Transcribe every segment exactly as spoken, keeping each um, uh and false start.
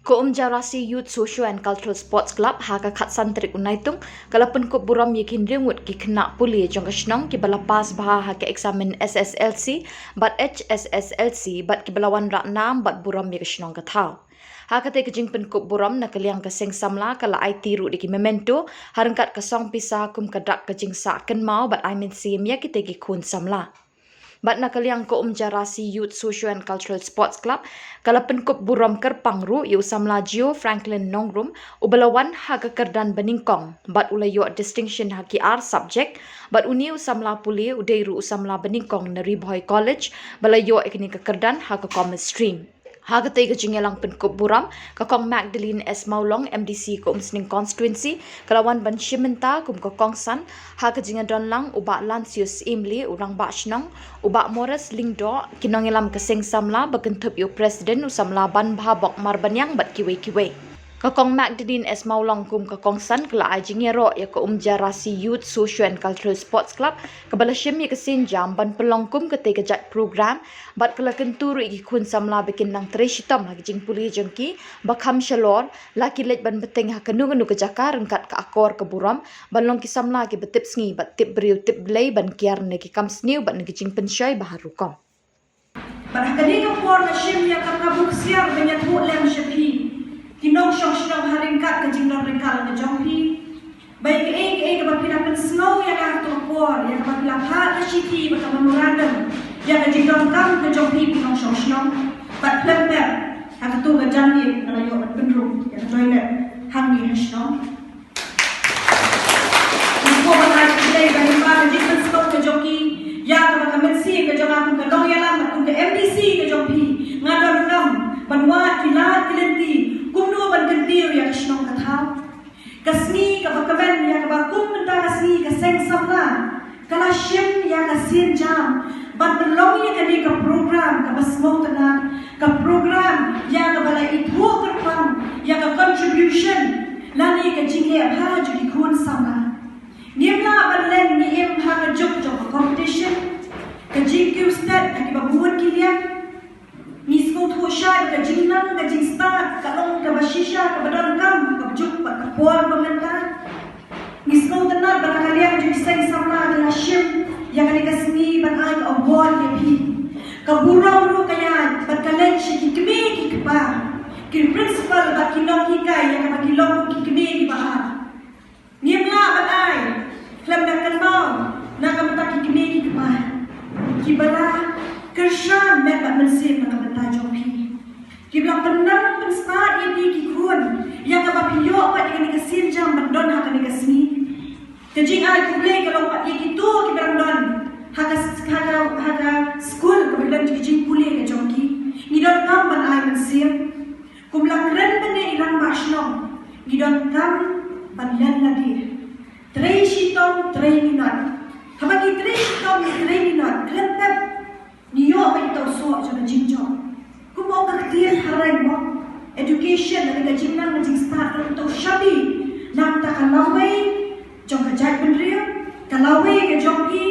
Ka Umjarasi Youth Socio and Cultural Sports Club ha ka khatsan tarik u Naitung ka la pynkup burom ïa ki hynriew ngut ki khynnah pule jong ka shnong kiba la pass bha ha ka eksamin S S L C bad H S S L C bad kiba la wanrah nam bad burom ïa ka shnong ka thaw. Ha katei ka jingpynkup burom na ka liang ka seng samla ka la aiti ruh da ki memento ha ryngkat ka song pisa kum ka dak ka jingsah kynmaw bad ai mynsiem ïa kitei ki khun samla. Bad na ka liang ka Umjarasi Youth Socio and Cultural Sports Club ka la pynkup burom kyrpang ruh ïa u samla Geo Franklin Nongrum uba la wan ha ka kyrdan banyngkong bad u la ïoh distinction ha ki ar subject bad une u samla pule u dei ruh u samla banyngkong na Ri Bhoi College ba la ïoh ïa kane ka kyrdan ha ka commerce stream. Ha katei ka jingïalang pynkup burom ka Kong Magdalene S Mawlong, M D C ka Umsning Constituency, ka la wan ban shim bynta kum ka kongsan ha ka jingïadon lang u Bah Lansius Imli u rangbah shnong, u Bah Morris Lyngdoh, ki nongïalam ka seng samla ba kynthup ïa u President u samla Banbha Bok Marbaniang bad kiwei kiwei. Ka Kong Magdalene S Mawlong kum ka kongsan ka la ai jingïaroh ïa ka Umjarasi Youth Socio and Cultural Sports Club kaba la shim ïa ka sienjam ban pynlong kum katei ka jait program bad ka la kyntu ruh ïa ki khun samla ba kin nang trei shitom ha ka jingpule jong ki ba kham shalor la ki leit ban bteng ha kano kano ka jaka ryngkat ka akor ka burom ban long ki samla kiba tip sngi bad tip briew tip Blei ban kiar na ki kam sniew bad na ki jingpynshoi ba har rukom. Bad ha kane ka por nga shim ïa ka kabu ksiar ban ïathuh lem sha phi ki nongshong shnong ha ryngkat ka jinglong ryngkat ka jong phi. Ba ïa kaei kaei kaba phi la pynsngew ïa nga ha ka por ïa kaba phi la phah ka shithi bad ka memorandum ïa ka jingdonkam ka jong phi ki nongshong shnong. Bad khlem pep ha kato ka janmiet nga la ïoh ban pynrung ïa ka toilet hangne ha shnong. Nga kwah ban ai khublei ba lyngba ka jingpynsngew ka jong ki ïa kaba ka mynsiem ka jong nga kum ka nongïalam bad kum ka M D C ka jong phi nga donkam ban wad ki lad ki lynti kumno ban kyntiew ïa ka shnong ka thaw. Ka sngi kaba kmen ïa kaba kum mynta ka sngi ka seng samla ka la shim ïa ka sienjam ban pynlong ïa kane ka program kaba sngewtynnat, ka program ïa kaba la ithuh kyrpang ïa ka contribution lane ka jingleh bha jong ki khun samla. Ngim lah ban len, ngi im ha ka juk jong ka competition, ka jingkiew stet ha kiba bun ki liang. Ngi sngewthuh shai ba ka jingnang ka jingstad ka long kaba shisha kaba donkam ha ka juk bad ka por ba mynta. Ngi sngewtynnat ba na ka liang jong ki seng samla ki la shim ïa kane ka sngi ban ai ka award ïa phi. Ka burom ruh ka ïaid bad ka leit sha ki kmie ki kpa, ki principal bad ki nonghikai ïa kaba ki long ki kmie kiba ar. Ngim lah ban ai khlem da kynmaw na ka bynta ki kmie ki kpa kiba la kyrshan met bad mynsiem na ka bynta jong phi, kiba la pynnang pynstad ïa phi ki khun ïa kaba phi ïoh pat ïa kane ka sienjam ban don ha kane ka sngi. Ka jingai khublei ka long pat ïa kito kiba dang don ha ka, ha ka, ha ka skul kaba don ki jingpule ka jong ki. Ngi donkam ban ai mynsiem. Kum la kren mynne i rangbah shnong, ngi donkam ban len lade. Trei shitom, trei minot. Haba ngi trei shitom, ngi trei minot, khlem pep ngi ïoh ba ïa uta u soh jong ka jingjop. Kum ong ka ktien phareng mo, education lane ka jingnang ka jingstad ka long uta u shabi na ka bynta ka lawei jong ka jaitbynriew, ka lawei ka jong phi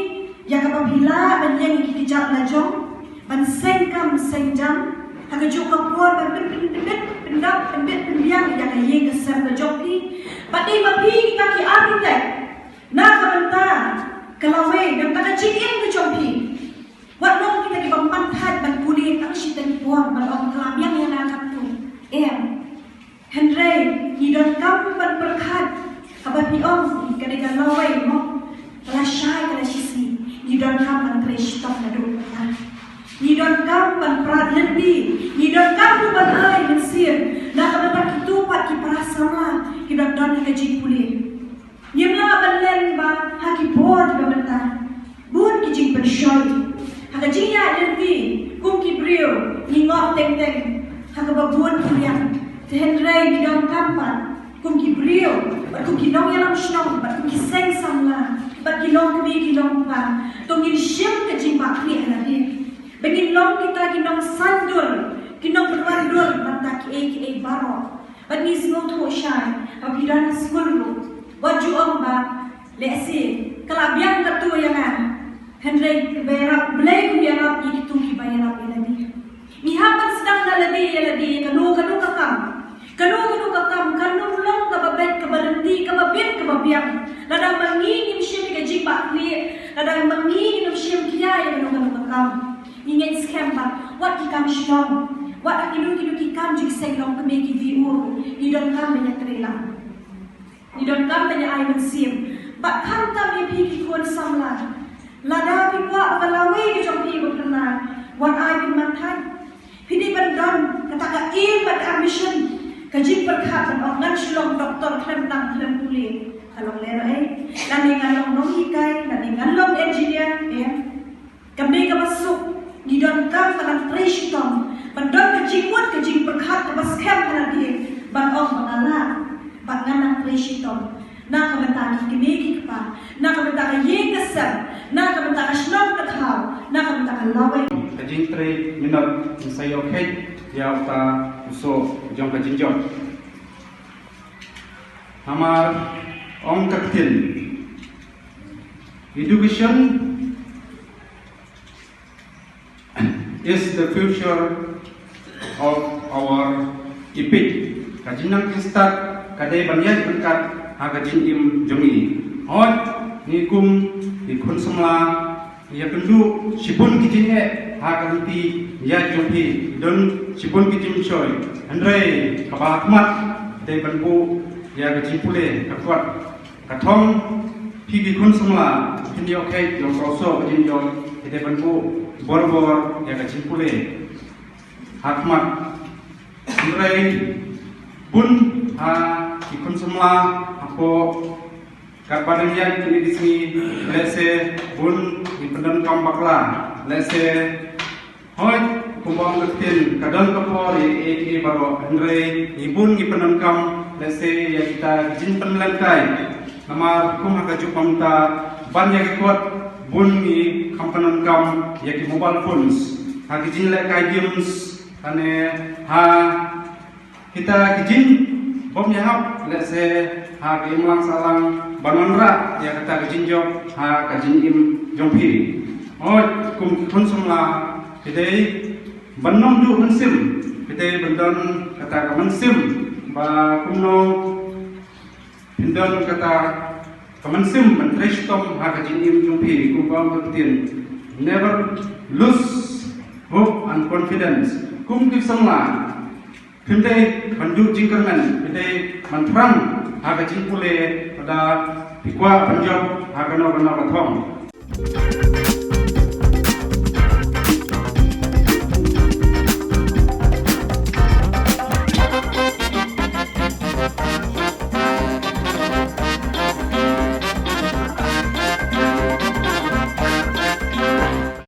ïa kaba phi lah ban ïeng ïa ki kjat lajong, ban seng kam seng jam ha kajuh ka por, ban pyn, pyn, pynbit pyndap, pynbit pynbiang ïa ka ïing ka sem ka jong phi. Bad dei ma phi kita ki architect na ka bynta ka lawei, na ka bynta ka jingim ka jong phi. Wat long kita kiba mynta ban pule tang shiteng por ban ong ka la biang ïa nga katto. Em. Hynrei ngi donkam ban pyrkhat, haba phi ong ka dei ka lawei mo, ka la shai ka la shisngi. Ngi donkam ban trei shitom naduh mynta. Ngi donkam ban prat lynti. Ngi donkam ruh ban ai mynsiem na ka bynta kito pat ki para samla kiba don ha ka jingpule. Ngim lah ban len ba ha ki por kiba mynta bun ki jingpynshoi. Ha ka jingïaid lynti kum ki briew ngi ngop teng teng ha kaba bun ki liang. Te hynrei ngi donkam pat kum ki briew bad kum ki nongïalam shnong bad kum ki seng samla bad ki longkmie ki longkpa, to ngin shim ka jingbakla ha lade. Ba ngin long kita ki nongsaiñdur, ki nongpynwandur mynta kiei kiei baroh. Bad ngi sngewthuh shai ba phi don ha skul ruh. Wat ju ong ba lehse ka la biang katto ïa nga. Hynrei ba ïarap, Blei un ïarap ïa kito kiba ïarap ïa lade. Ngi hap ban sdang na lade ïa lade ïa kano kano ka kam. Ma ngi ngim shym khia ïa kano kano ka kam. Ngi ngeit skhem ba wat ki kam shnong, wat kino kino ki kam jingïaseng long kmie ki VO, ngi donkam ban ïatrei lang. Ngi donkam ban ïa ai mynsiem. Bad khamtam ïa phi ki khun samla, lada phi kwah ba ka lawei ka jong phi ba pyrnai, wat ai pynban thait. Phi dei ban don kata ka aim bad ka ambition, ka jingpyrkhat ban ong ngan shu long doktor khlem tang khlem pule. Ka long lehnohei, lane ngan long nonghikai, lane ngan long engineer, em. Kam dei kaba suk. Ngi donkam ban nang trei shitom, ban don ka jingmut, ka jingpyrkhat kaba skhem ha lade, ban ong ba nga lah, ba ngan nang trei shitom na ka bynta ki kmie ki kpa, na ka bynta ka ïing ka sem, na ka bynta ka shnong ka thaw, na ka bynta ka lawei. Ka jingtrei minot ngi sa ïoh kheit ïa uta u soh jong ka jingjop. Namar ong ka ktien, education is the future of our epic. Ka jingnang jingstad ka dei ban ïaid ryngkat ha ka jingim jong ngi. Hooid, ngi kum ki khun samla ngi ïakynduh shibun ki jingeh ha ka lynti ïaid jong phi. Don shibun ki jingshoi. Hynrei kaba ha khmat dei ban buh ïa ka jingpule, ka kot. Ka thong, phi ki khun samla phin ïoh kheit ïa u soh ka jingjop, phi dei ban buh bor bor ïa ka jingpule ha khmat. Hynrei bun ha ki khun samla hapoh katba dang ïaid kine ki sngi, lehse bun ngi pyndonkam bakla, lehse hooid, kumba ong ka ktien, ka don ka por ïa kiei kiei baroh, hynrei ngi bun ngi pyndonkam lehse ïa kita ki jingpynlehkai. Namar kum ha ka juk mynta ban ïa ki kot bun ngi kham pyndonkam ïa ki mobile phones, ha ki jinglehkai games, lane ha kita ki jingbym ïahap, lehse ha ka imlang sahlang ban wanrah ïa kata ka jingjop ha ka jingim jong phi. Hooid, kum ki khun samla phi dei ban nongduh mynsiem, phi dei ban don kata ka mynsiem ba kumno phin don kata ka mynsiem ban trei shitom ha ka jingim jong phi, kumba ong ka ktien, never lose hope and confidence. Kum ki samla, phim dei ban duh jingkyrmen, phi dei ban thrang ha ka jingpule, lada phi kwah ban jop ha kano kano ka thong.